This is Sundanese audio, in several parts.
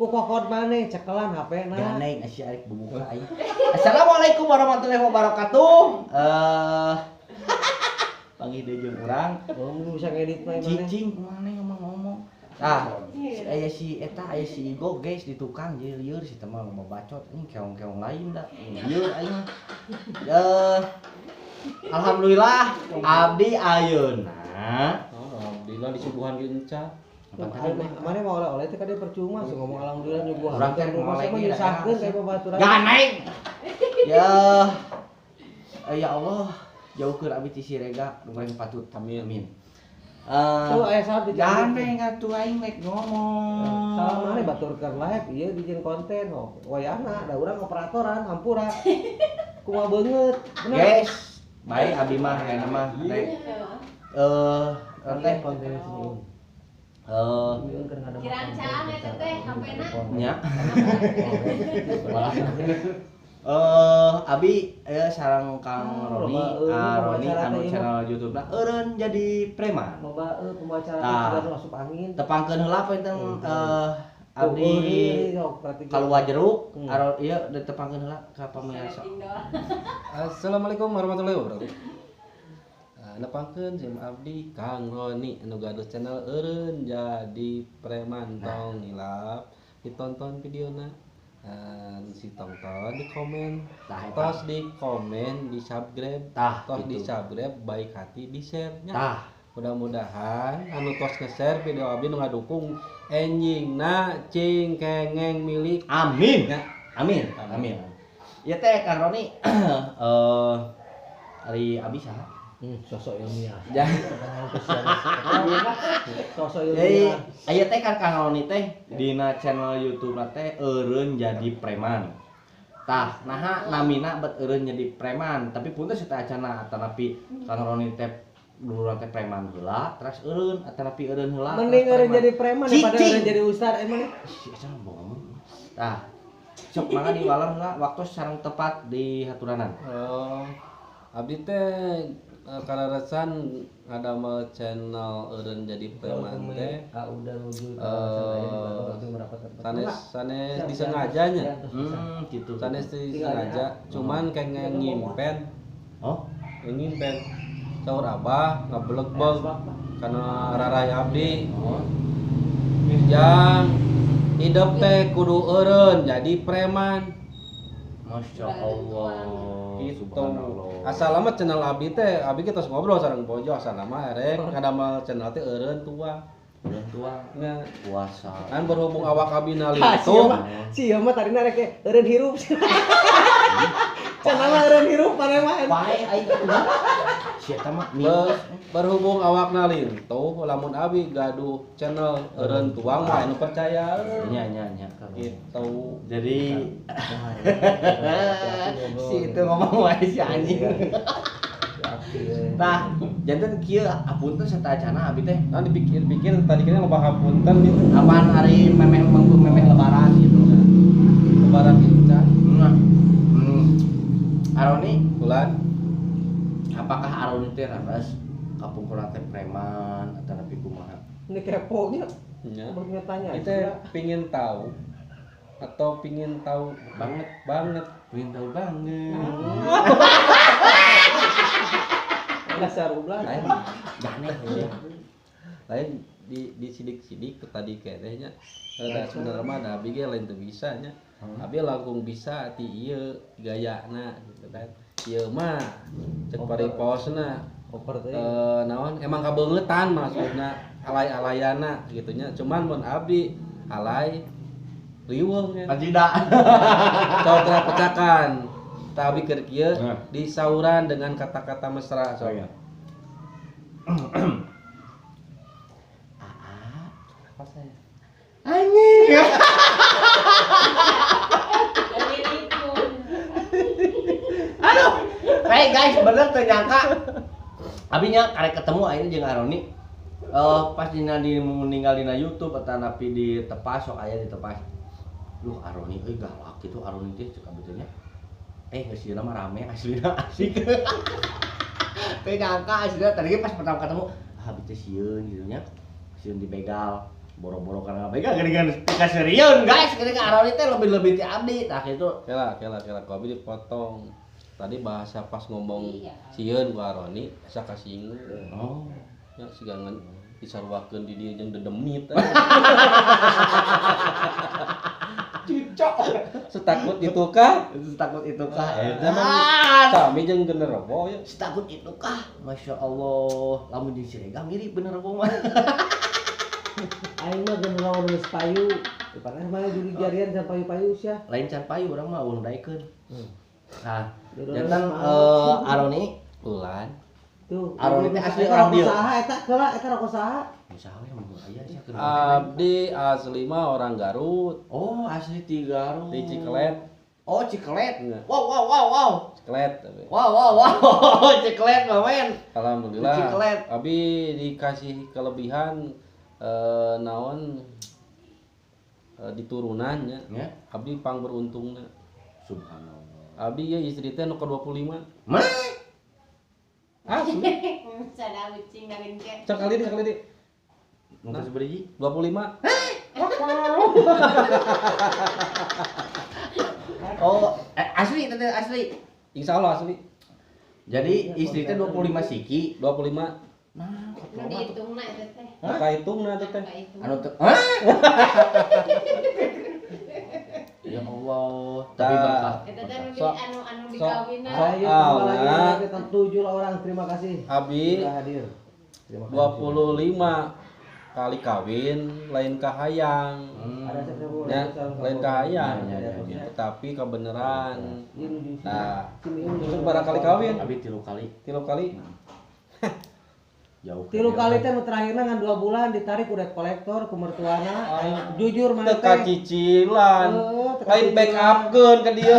Ku kokot maneh cekelan HP-na. Ganeng sia arek bubuka aing. Assalamualaikum warahmatullahi wabarakatuh. Panggih deui jeung urang. Oh, bisa ngedit mah maneh. Cicing maneh ngomong-ngomong. Tah, si aya si eta aya si Igo guys di tukang jadi lieur si teh mah loba bacot anjing keong-keong lain da. Lieur aing mah. Alhamdulillah abdi ayeuna. Oh, alhamdulillah disuguhan ge enca. Mana mau oleh-oleh teh kade percuma so ngomong alhamdulillah nyuguhan. Urang teh rumah ngoleh sama ge nyusahkeun daerah. kayak babaturan. Ganeng. Ya. Ya Allah, jauhkeun abdi ti Siregar nu goreng patut. Amin. Amin. Tuh aya saha di Ganeng atuh aing rek ngomong. Salah maneh batur keur live ieu dijieun konten oh. Wayahna da urang operatoran hampura. Kumaha beungeut. Bener. Guys, baik abdi mah ayeuna mah rek teh konten sini. Kirancaan eta teh HP-na. Nya. Abi sareng Kang Roni, Roni anu channel YouTube na eureun jadi preman. Loba pembacara Tah. teh asup angin. Tepangkeun heula punten abdi kaluar jeruk, aro ieu ditepangkeun heula ka pamirsa. Assalamualaikum warahmatullahi wabarakatuh. Nepangkeun sim abdi Kang Roni anu gaduh channel eureun jadi preman tong hilap ditonton videona. Si tonton di komen, tos di komen, di subscribe, tah tos di gitu. Subscribe baik hati di share nya. Tah. Mudah-mudahan anu tos nge-share video abdi nu ngadukung enjingna cing kengeng milik. Amin. Nya. Amin. Amin. Ya teh Kang Roni ari abi saha? Sosok ilmiah. Ja. Sosok Jadi ilmiah. aya teh kan Kang Roni teh dina channel YouTube na teh eureun jadi preman. Tah, naha namina bet eureun jadi preman, tapi punten teh acana atanapi Kang Roni teh dulu teh preman heula, terus eureun atanapi eureun heula. Mending eureun jadi preman daripada Cicing. eureun jadi ustad emang. Si acana bohong. Tah, sok mangga diwaler heula waktu sareng tepat di haturanan. Oh, abdi teh kaleresan ngadamel channel eureun jadi preman teh. Udah wujud Sanes sanes disengajanya. Gitu. Sanes disengaja, cuman kengeng ngimpen. Oh, Ngimpen. Saur abah ngeblegbeg kana raray abdi. Oh. Yang hidup teh kudu eureun jadi preman. Masya Allah. Gitu. Subhanallah. Asal mah channel abdi teh, abdi kita ngobrol sareng Bojo asal mah erek ngadamel channel teh eureun tua. Eureun tua. Nya Puasa. kan berhubung awak abdi Ah, nalito. Sia mah tadina rek eureun hirup. Channel eureun hirup maneh mah. Pae aing udah. Si eta mah Berhubung awak nalintuh lamun abi gaduh channel eureun tuang mah anu percaya. Nya nya nya. Gitu. Jadi si itu ngomong wae si anjing. Tah, janten kieu apunten satacana abi teh. Nah dipikir-pikir tadi kayaknya loba hapunten gitu. Apaan hari memeh mangku memeh lebaran gitu. Lebaran inca. Nah. Aroni bulan apakah Aroni teh raras kapungkur teh preman atau nepi kumaha? Ini kepo nya. Nya. Berarti tanya. Kita pingin tahu atau pingin tahu banget banget. Pingin tahu banget. Dasar ulah. Lain Ganeh. Lain di sidik-sidik tadi kayaknya. Da sebenarnya mah da abi ge lain teu bisa nya. Abi langkung bisa ti ieu gayana gitu kan. Ieu mah cek pariposna. Koper teh. Naon emang kabeungetan maksudna alay-alayana gitu nya. Cuman mun abdi alay riweuh nya. Pajida. Sok teh pecakan. Tah abi keur kieu disauran dengan kata-kata mesra sok. Iya. Apa saya? Anjing. Aduh. Hey guys, bener teu nyangka. Abinya karek ketemu akhirnya jeung Aroni. Pas dina di meninggal dina YouTube atau napi di tepas sok aya di tepas. Duh Aroni euy galak kitu Aroni teh cek abi teh nya. Geus ieu mah rame aslina asik. Teu nyangka aslina tadi pas pertama ketemu, ah abi teh sieun kitu nya. Sieun dibegal. Boro-boro karena ABG geuningan pikaseurieun guys, geuningan Aroni teh lebih-lebih ti abdi tah kitu. Kela kela kela ku abi dipotong. Tadi bahasa pas ngomong Iya. sieun ku Aroni asa kasinggung. Oh. Ya siga ngan disaruakeun di dieu jeung dedemit. Cucok. Setakut itu kah? Setakut itu kah? Eta mah sami jeung genderowo ya. Setakut itu kah? Masya Allah. Lamun jeung Siregar mirip bener mah. Aing mah genderowo geus payu. Dipaneh mah juri jarian can payu-payu sia. Lain can payu urang mah eueuh daekeun. Nah, Jodoh jantan Aroni Ulan. Tuh. Aroni teh asli Eta orang rokok dieu. Saha eta heula eta rokok saha? Usaha we mun aya sia keur. Abdi asli mah orang Garut, Oh, asli ti Garut. di Cikelet. Oh, Cikelet. Iya. Wow, wow, wow, wow. Cikelet tapi. Wow, wow, wow. Cikelet mah men. Alhamdulillah. Di Cikelet. Abi dikasih kelebihan naon diturunannya. Ya. Abdi pang beruntungna. Subhanallah. Abdi ya istri teh nu ke-25. Mah. Asli. Sada ucing kawin ke. Sekali di sekali di Nu geus beriji? 25. Oh, asli teh asli. Insya Allah asli. Jadi istri teh 25 siki. 25. Nah, Nu dihitungna eta teh. Teu kahitungna teh teh. Kahitung. Anu teu Hah? Ya Allah, tapi Tah. berkah. Eta teh nu di anu anu dikawinna. Ayo tambah lagi Soalna kita 7 orang terima kasih. Abi Sudah hadir. Terima kasih. 25 kali kawin lain kahayang. Ada siapa Ya, lain kahayang. Ya, ya, ya. Tetapi kebenaran. Iya, Nah, terus barang kali kawin, Abi 3 kali 3 kali. jauh. 3 kali teh nu terakhirna ngan 2 bulan ditarik udah kolektor ku mertuana. Aing jujur mana Teka teh. cicilan. Teka Lain cicilan. backupkeun ke dia.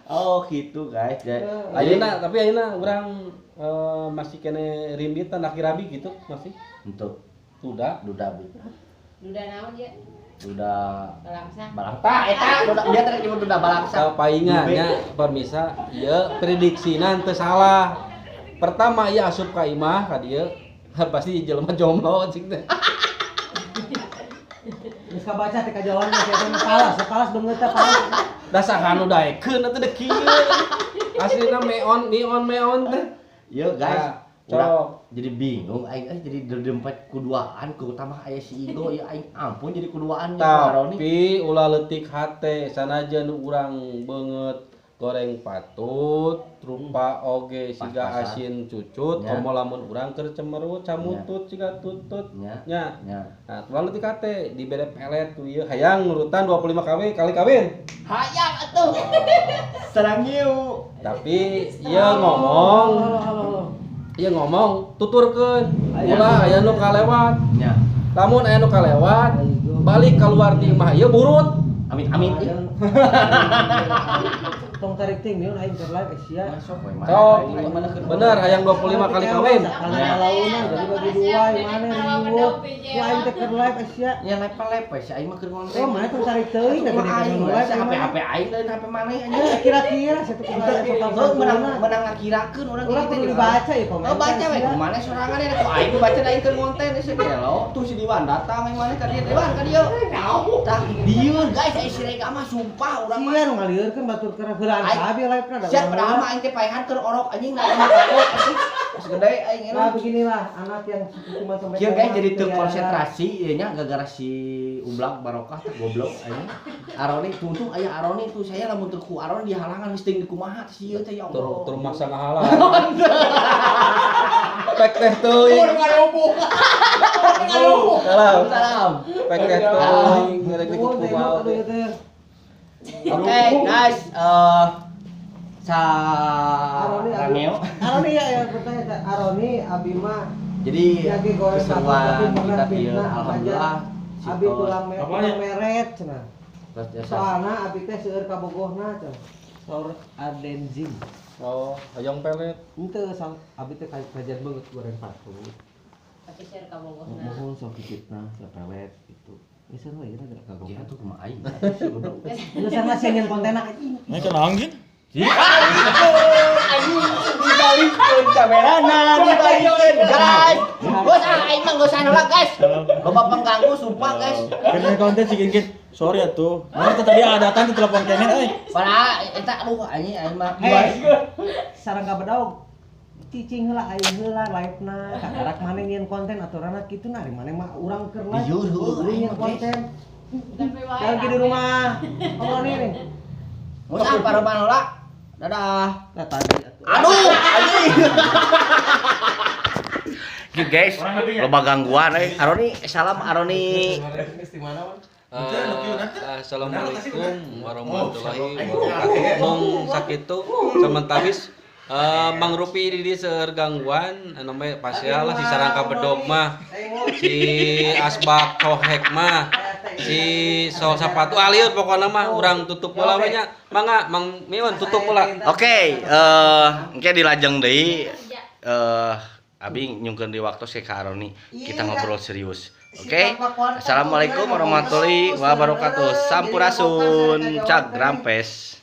Oh, gitu guys. Jadi, Ayeuna tapi ayeuna urang masih kene rimbitan laki rabi gitu masih. untuk Sudah. duda abi. Duda naon ya? Duda Balangsa. balangsa eta duda dia teh nyebut duda balangsa. Sapaingannya permisa ieu prediksina teu salah. Pertama ieu asup ka imah ka dieu pasti jelema jomblo cing teh. Geus kabaca teh kajauhan mah sia teh palas, palas beungeut teh palas. Da saha nu daekeun atuh deuk kieu. Aslina meon mion meon teh. Ieu guys, Nah, urang cok. jadi bingung aing euy jadi dempet kuduaan ku tambah aya si Igo ya aing ampun jadi kuduaan ya Aroni. Tapi ulah leutik hate sanajan urang beungeut goreng patut rupa oge siga Pas-pasan. asin cucut Ya. komo lamun urang keur cemerut camutut siga tutut Nya. nya. Nya. Nah, ulah leutik hate dibere pelet ku ieu hayang nurutan 25 KW kali kawin. Hayang atuh. Serang ieu. Tapi ieu ngomong, Halo halo halo. ieu ngomong tuturkeun. Ulah aya nu kalewat. Nya. Lamun aya nu kalewat, balik keluar ti imah ieu burut. Amit amit. Tong tarik ting miun aing keur live sia. Masuk we mana. Sok, Aing mana keur bener hayang 25 kali kawin. Sakali launan jadi bagi dua mana riweuh. Ku aing teh keur live sia. Nya lepe-lepe si aing mah keur ngonten. Oh, mana tong tarik teuing da Mah gede aing nu we live. si HP-HP aing lain HP maneh anjing. Eh, kira-kira satu kumaha sopan Heuh menang santuna. menang ngakirakeun urang Urang gitu kudu teh. dibaca ya komen. Oh baca we kumaha sorangan ya ku aing baca da aing keur ngonten geus gelo tuh si Diwan datang aing maneh ka dieu Diwan ka dieu. Tah dieu guys ai si Rega mah sumpah urang mah. Sia nu ngalieurkeun batur keur heulaan Aing- saha live na. Siap padahal mah aing teh paehan keur orok anjing nah aing orok anjing. Geus gede aing Nah, enak. beginilah anak yang cuma sampai Kieu guys jadi koma, teu ya. konsentrasi ieu nya gara-gara si Ublak Barokah teh goblok anjing. Aroni tuntung aya Aroni tuh saya lamun teu ku Aroni dihalangan geus teuing kumaha si ieu teh ya Tur Allah. tur masa ngahalang. Pek teh teuing. Ngarubuh. Ngarubuh. Salam. Salam. Pek teh teuing ngerek di Oh, kumaha tengok aduh teh. ieu teh. Oke, guys, sa Aroni Abi. Rangeo. Aroni ya ya bertanya teh. Aroni abi mah Jadi lagi goreng keseruan tapi pernah kita kieu fitnah alhamdulillah. aja. Abi tulang Apanya? tulang meret cenah. Terus jasa. Soalna abi teh seueur kabogohna cenah. Saur adenzim. Oh, hayang pelet. Henteu abi teh kajian banget goreng patut. Tapi share ka bogohna. Mohon sok difitnah pelet gitu. Geus we ieu rada Ya kagogohan. tuh kumaha aing. Geus sana sieun konten anjing. Ini kenang Jin? Anjing. Dibalikeun kamerana, dibalikeun, guys. Geus ah, aing mah geus anu lah, guys. Loba pengganggu sumpah, guys. Kena konten sih gini. Sorry atuh. Nah, tadi ada datang di telepon kenet euy. Padahal eta aduh anjing aing mah. Hei, sarang bedog. Cicing heula aing heula live-na. Kakarak maneh nyieun konten aturanna kitu nah, ari maneh mah urang keur live. Liur, heuh, Kudu aing nyieun mah, guys. konten. Tapi wae. Lagi di rumah. Om Roni nih. Geus ah paroban heula. Dadah. Nah, tadi atuh. Aduh, anjing. Gitu guys, loba gangguan euy. Aroni, salam Aroni. Assalamualaikum warahmatullahi wabarakatuh. Mong sakitu samentawis Mang Rupi di dieu seueur gangguan anu mah pasea lah si sarangka bedog mah, si asbak cohek mah, si sol sepatu alieu pokona mah urang tutup heula we nya. Mangga Mang Miun tutup heula. Oke, engke dilajeng deui abi nyungkeun di waktu si ka Aroni kita ngobrol serius. Oke. Assalamualaikum warahmatullahi wabarakatuh. Sampurasun, cag rampes.